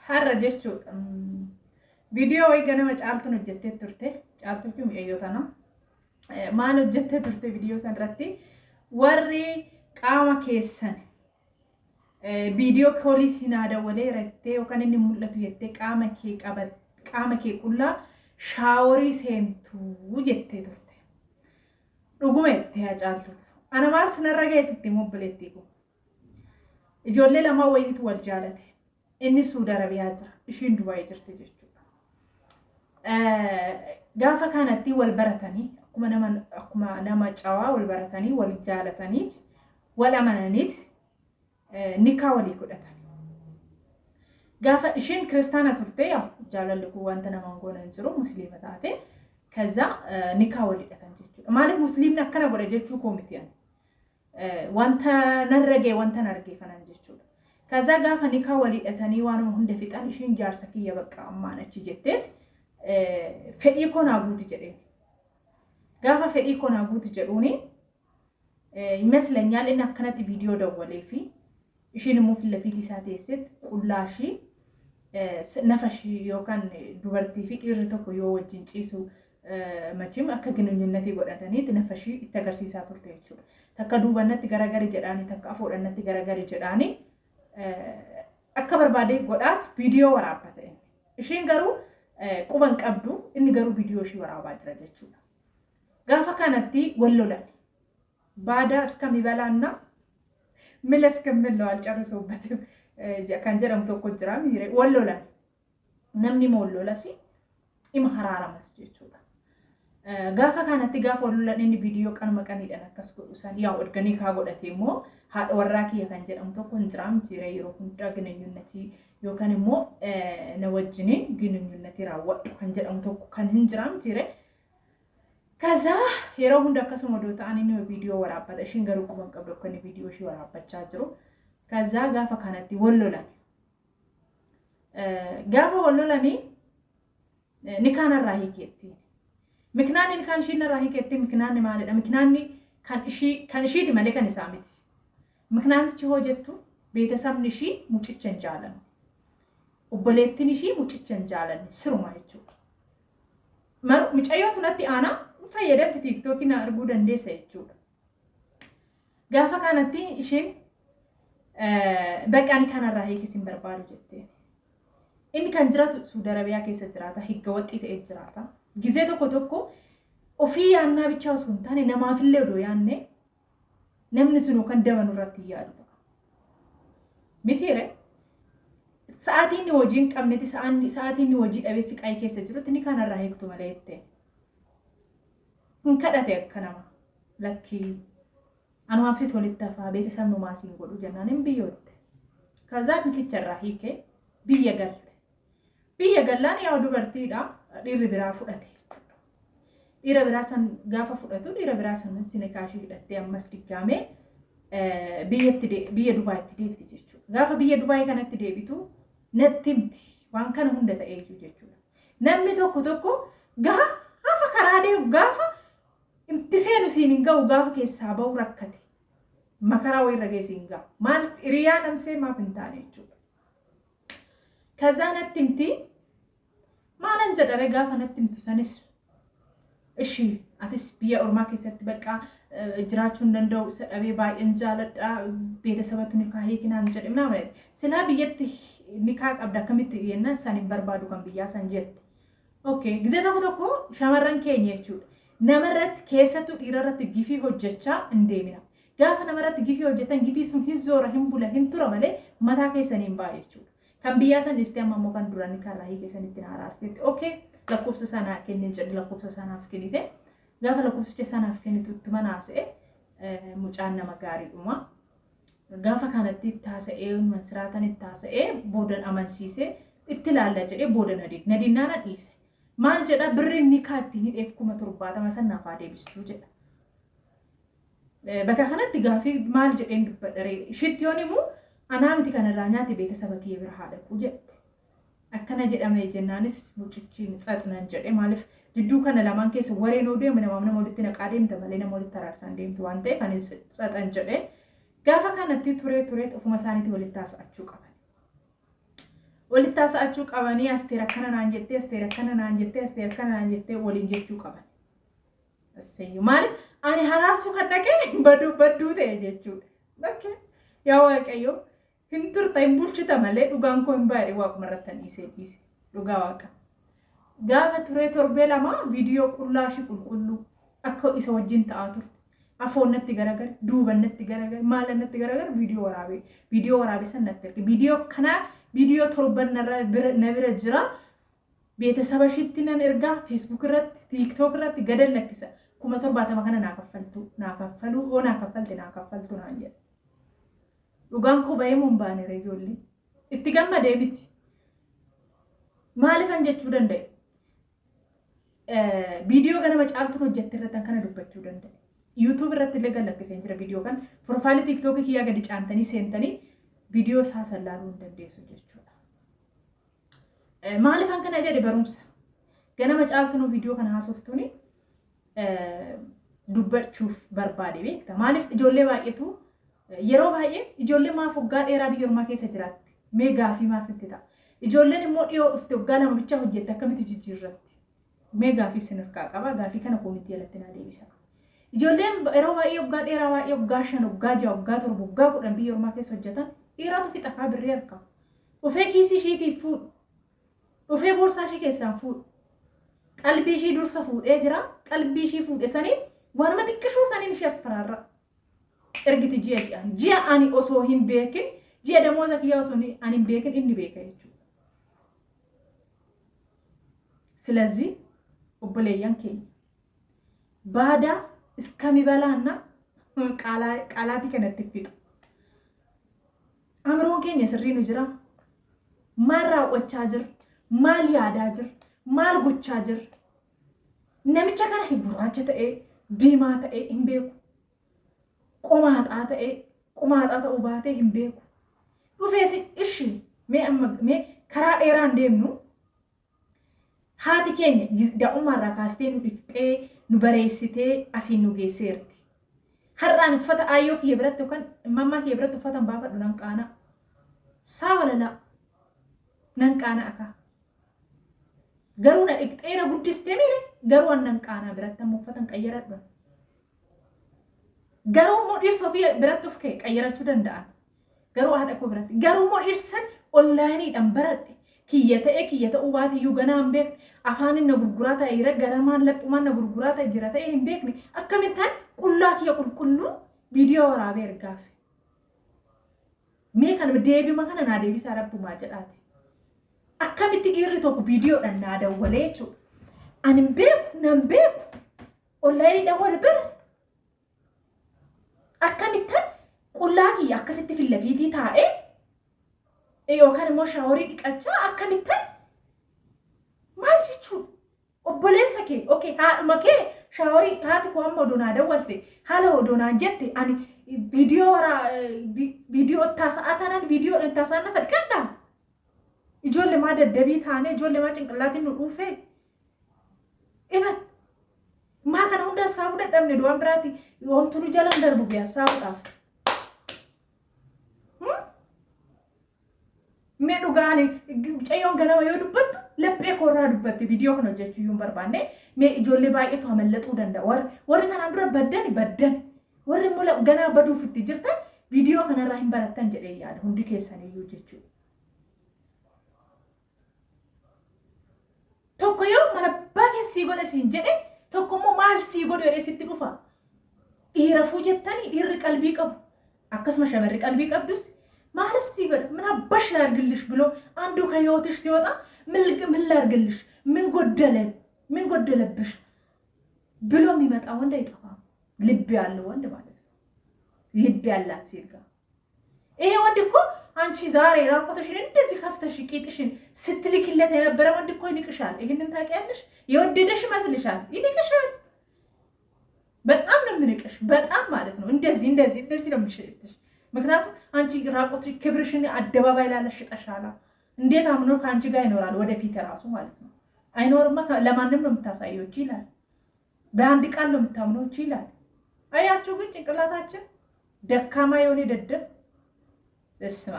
Har'a jechuudha. Viidiyoo wayii ganama Caaltuun hojjettee turte. Caaltuu fi mi'eeyyoo tana. Maal hojjettee turte viidiyoo san irratti? Warri qaama keessan viidiyoo koolii sinaa dawwalee jettee yookaan inni mul'atu jettee qaama kee qabat qaama kee qullaa shaaworii seentu jettee turte. Dhuguma jettee haa Caaltuu. Ana maaltu narra ga'e sitti immoo obboleettii koo. Ijoollee lamaan wayiitu wal jaalate. Inni Suudi Arabiyaa jira, ishiin Dubaay jirti jechuudha. Gaafa kanatti wal baratanii akkuma nama cawaa wal baratanii, wal jaalatanii, wal amananiit nikaa walii godhatan. Gaafa isheen kiristaana turte, yaa jaalalli kun wanta namaan goona hin jiru, musliima taate ከዛ nikaa walii hidhatan jechuudha. Maaliif musliimni akkana godha jechuu koo miti ani. Wanta narra ga'e, wanta arge kanan jechuudha. ከዛ gaafa nikaa walii hidhatanii waanuma hunda fixan, isheen jaarsa kiyya bakka ammaan achi jetteet fedhii koo naa guuti jedheen. Gaafa fedhii koo naa guuti jedhuuni ይመስለኛል inni akkanatti viidiyoo dawwalee fi ishiin immoo ፊት ለፊት isaa teessetti qullaa ishii nafa ishii yookaan dubartii fi dhiirri tokko yoo wajjin ciisu machiim akka ግንኙነት godhataniiti nafa ishii itti agarsiisaa turte jechuudha. Takka duubannatti garagari jedhaanii, takka afoodhannatti garagari jedhaanii, akka barbaade godhaat viidiyoo waraabbata inni. Ishiin garuu quba hin qabdu, inni garuu viidiyoo ishii waraabaa jira jechuudha. Gaafa kanatti wal lolan. ባዳ እስከሚበላና ምል እስከሚል ነው አልጨርሶበትም kan jedhamu tokko jira miire wal lolan. Namni wal lolas ima haraaramas jechuudha. Gaafa kanatti gaafa wal lolan inni viidiyoo qanuma qaniidhaan akkas godhu san yaa erganii kaa godhate immoo haadha warraa kiyya kan jedhamu tokko hin jira mitiire, yeroo hundaa ግንኙነት yookaan immoo na wajjiniin ግንኙነት raawwadhu kan jedhamu tokko kan hin jira mitiire. ከዛ yeroo hunda akkasuma odoo ta'an inni viidiyoo waraabbata, ishiin garuu quba hin qabdu akka inni viidiyoo ishii waraabbachaa jiru. ከዛ gaafa kanatti wal lolan. Gaafa wal lolanii nikaan irraa hiikeetti. Miknaanni nikaan ishiin irraa hiikeetti miknaanni maalidha? Miknaanni kan ishii kan ishiiti malee kan isaa miti. Miknaantichi hoo jettu beetasabni ishii mucicha hin jaalanne. Obboleettiin ishii mucicha hin jaalanne siruma jechuudha. Mucayyoo tunatti aanaa fayyadamti TikTokii na arguu dandeessa jechuudha. Gaafa kanatti isheen bakka ani kanarraa hiikis hin barbaadu jetteen. Inni kan jiraatu Suudi Arabiyaa keessa jiraata, higga waxxii ta'ee jiraata. Gizee tokko tokko ofii yaannaa bichaa osoo hin taane namaafillee odoo yaanne namni sun kan daba nurratti hin yaadu ta'a. Mitiire sa'aatii inni hojii hin qabnetti, sa'aatii inni hojii dhabeetti qaayii keessa jirutti inni kanarraa hiiktu malee jettee. Hin kadhate akka nama lakkii anumaaf sitti walitti hafaa beeksisa maasiin godhu jennaan hin biyyootte. ከዛ nikicharraa hiikee biyya galte. Biyya gallaan yaa dubartiidha, dhiirri biraa fudhate jechuudha. Dhiira biraa san gaafa fudhatu dhiira biraa sanatti nikaashii hidhattee ammas diggaamee biyyatti biyya Dubaayitti deebiti jechuudha. Gaafa biyya Dubaayii kanatti deebitu natti himti waan kana hunda ta'ee jechuudha. Namni tokko tokko gaafa karaa deemu, gaafa itti seenu siin hin ga'u, gaafa keessaa ba'u rakkate. Makaraa wayirra geessi hin ga'u. Maaliif hiriyaa namsee maaf hin taane jechuudha. ከዛ natti himti, maalan jedhare gaafa natti himtu sanis ishi atis biyya ormaa keessatti bakka jiraachuu hin danda'u, isa dhabee baay'een jaaladha, beetasabatu nikaa hiikinaan jedhe ምናምን, silaa biyyatti nikaa qabda akkamitti jennaan san hin barbaadu kan biyyaa san jette. Okay, gizee tokko tokko shamarran keenya jechuudha. Namarratti, keessattuu dhiirarratti gifii hojjechaa hin deemina. Gaafa namarratti gifii hojjetan gifii sun hin zoora, hin bula, hin tura malee mataa keessanii hin ba'a jechuudha. Kan biyyaa san dhiistee amma immoo kan duraan nikaa hiikee sanitti na araarsetti. Okay, lakkoofsa sanaa kennin jedhe, lakkoofsa sanaaf kennite. Gaafa lakkoofsicha sanaaf kennitu itti manaasa'e, mucaan nama gaariidhuma. Gaafa kanatti itti haasa'ee, mansiraatan itti haasa'ee, boodan amansiisee itti ilaalla jedhee booda nadinnaa na dhiise. Maal jedha, birri inni ittiin hidheef 70,000 san naaf haa deebistuu jedha. Bakka kanatti gaafii maal jedheen dubbadha ree? Ishitti yoon himu anaa miti kanarraa nyaate, beetasaba kiyya bira haa dhaqu jette. Akkana jedhame jennaanis mucichi tsaxnan jedhe. Maaliif jidduu kana lamaan keessa wareen oo deemu namaaf nama walitti naqaa deemta malee nama walitti araarsaan deemtu waan ta'eef ani tsaxan jedhe. Gaafa kanatti turee turee ofuma isaaniitii walitti haasa'achuu qaban. Walitti haasa'achuu qabanii Asteer akkana naan jettee, Asteer akkana naan jettee, Asteer akkana naan jettee waliin jechuu qaban. Asseeyyuu maaliif ani haraarsuu kan dhaqee baduu badduu ta'e jechuudha. Okay. Yaa Waaqayyo hin turta hin bulchita malee dhugaan koo hin baay'ee waaquma irratti an dhiisee dhiise. Dhugaa waaqa. Gaafa turee torbee 2 viidiyoo qullaa ishii qulqulluu akka isa wajjin ta'aa turte. Afoon natti garagare, duuban natti garagare, maalan natti garagare viidiyoo waraabee viidiyoo waraabee san natti erge. Viidiyoo kanaa viidiyoo torban narra bira na bira jira. Beetesaba ishiitti nan ergaa Facebook irratti, TikTok irratti gadan lakkisa. 70,000 kana naa kaffaltu, naa kaffaluu, yoo naa kaffalte naa kaffaltu naan jedhe. Dhugaan koo bahee moo hin baane ree ijoollee? Itti gammadee miti. Maalifan jechuu danda'e? Viidiyoo ganama Caaltuun hojjette irratti kana dubbachuu danda'e. YouTube irratti illee gad lakkiseen jira viidiyoo kan. Profaayilii TikTok kiyyaa gadi caantanii seentanii viidiyoo isaa san laaluu hin dandeessu jechuudha. Maalifan kana jedhe barumsa. Ganama Caaltuun viidiyoo kana haasoftuuni dubbachuuf barbaade beekta. Maaliif ijoollee baay'eetu yeroo baay'ee ijoollee maaf waggaa dheeraa biyya ormaa keessa jiraatti? Mee gaafii maa sitti ta'a? Ijoolleen immoo dhiyoo dhufte waggaa 2 bichaa hojjette akkamitti jijjiirratti? Mee gaafii isin harkaa qaba. Gaafii kana koomentii jalatti naa deebisa. Ijoolleen yeroo baay'ee waggaa dheeraa baay'ee waggaa 5, waggaa 6, waggaa 7, waggaa 10 biyya ormaa keessa hojjetan dhiiratu fixa kaa birrii harkaa. Dhufee kiisii ishiitii fuudhu. Dhufee boorsaa ishii keessaan fuudhu. Qalbii ishii dursa fuudhee jira. Qalbii ishii fuudhe saniin waanuma xiqqishuu saniin ishee as faraarra. Ergiti ji'a ji'aan. Ji'a ani osoo hin beekin, ji'a damooza kiyyaa osoo ani hin beekin inni beeka jechuudha. Silazii obboleeyyan keenya baadaa iskamibalaanna qaalaatii kanatti fixu. Amiroon keenya sirrii nu jira. Maal raawwachaa jira? Maal yaadaa jira? Maal gochaa jira? Namicha kana hin gurraacha ta'ee, diimaa ta'ee hin beeku. Qomaaxaa ta'ee, qomaaxaa ta'uu baatee hin beeku. Dhufees ishi mee amma mee karaa dheeraan deemnu haati keenya daa'ummaarraa kaastee nu dhiqxee nu bareessitee asiin nu geesseerti. Har'aan uffata aayyoo kiyya biratti yookaan mammaa kiyya biratti uffata hin baafadhu nan qaana. Saa walalaa nan qaana akaa. Garuu na dhiqxee na guddistee miire garuu an nan qaanaa biratti amma uffata hin qayyaradhu. Garuu immoo dhirsa ofii biratti of ka'e qayyarachuu danda'an. Garuu haadha koo biratti. Garuu immoo dhirsan onlaayiniidhaan baradhe. Kiyya ta'ee kiyya ta'uu baate iyyuu ganaa hin beekne. Afaanin na gurguraa ta'e jira garamaan laphumaan na gurguraa ta'e jira ta'e hin beekne. Akkamittaan qullaa kiyya qulqulluu viidiyoo waraabee ergaaf. Mee kana deebima kana naa deebisaa rabbumaa jedhaati. Akkamitti dhiirri tokko viidiyoodhaan naa dawwalee jechuudha. Ani hin beeku nan beeku. Onlaayiniidhaan wal bira. Akkamittan qullaa kiyya akkasitti fillafiitii taa'ee yookaan immoo shaaworii dhiqachaa akkamittan maal jechuudha? Obboleessa kee, okay, haadhuma kee shaaworii haati koo amma odoo naa dawwalte haala odoo naan jette ani viidiyoo waraa viidiyoo taasa'aa taanaan viidiyoo taasa'aa nafa dhiqadhaa? Ijoollee maa daddabii taanee ijoollee maa cinqillaatiin nu dhuufee? Iban maa kana hunda hassaabuu dadhabne du'aan biraati homtuu nu jalaan darbu bee hassaabuudhaaf. Mee dhugaan mucayyoon ganama yoo dubbattu laphee koorraa dubbatte viidiyoo kana hojjechuu iyyuu hin barbaanne mee ijoollee baay'eetu hamallaxuu danda'a. Warri warri kanaan dura baddan baddan warri immoo ganaa baduuf itti jirtan viidiyoo kanarraa hin barattan jedhee yaada hundi keessaniyyuu jechuudha. Tokko yoo maal abbaa kee sii godhe siin jedhe tokko immoo maal sii godhu jedhee sitti dhufa. Dhiirafuu jettanii dhiirri qalbii qabu akkasuma shamarri qalbii qabdus maaliif sii godha ምን አባሽ ላድርግልሽ ብሎ አንዱ ከህይወትሽ ሲወጣ ምን ላድርግልሽ ምን ጎደለ ምን ጎደለብሽ ብሎ የሚመጣ ወንድ አይጠፋም። ልብ ያለው ወንድ ማለት ነው። ልብ ያላት ሴት ጋር ይሄ ወንድ እኮ አንቺ ዛሬ ራቆትሽን እንደዚህ ከፍተሽ ቂጥሽን ስትልክለት የነበረ ወንድ እኮ ይንቅሻል። ይህንን ታውቂያለሽ። የወደደሽ ይመስልሻል፣ ይንቅሻል። በጣም ነው የሚንቅሽ፣ በጣም ማለት ነው። እንደዚህ እንደዚህ እንደዚህ ነው የሚሸጥሽ። ምክንያቱም አንቺ ራቆትሽ ክብርሽን አደባባይ ላይ ሽጠሻላ። እንዴት አምኖ ከአንቺ ጋር ይኖራል ወደፊት ራሱ ማለት ነው? አይኖርማ። ለማንም ነው የምታሳየው ይላል። በአንድ ቃል ነው የምታምነው ይላል። አያችሁ ግን ጭንቅላታችን ደካማ የሆነ ደደብ እስማ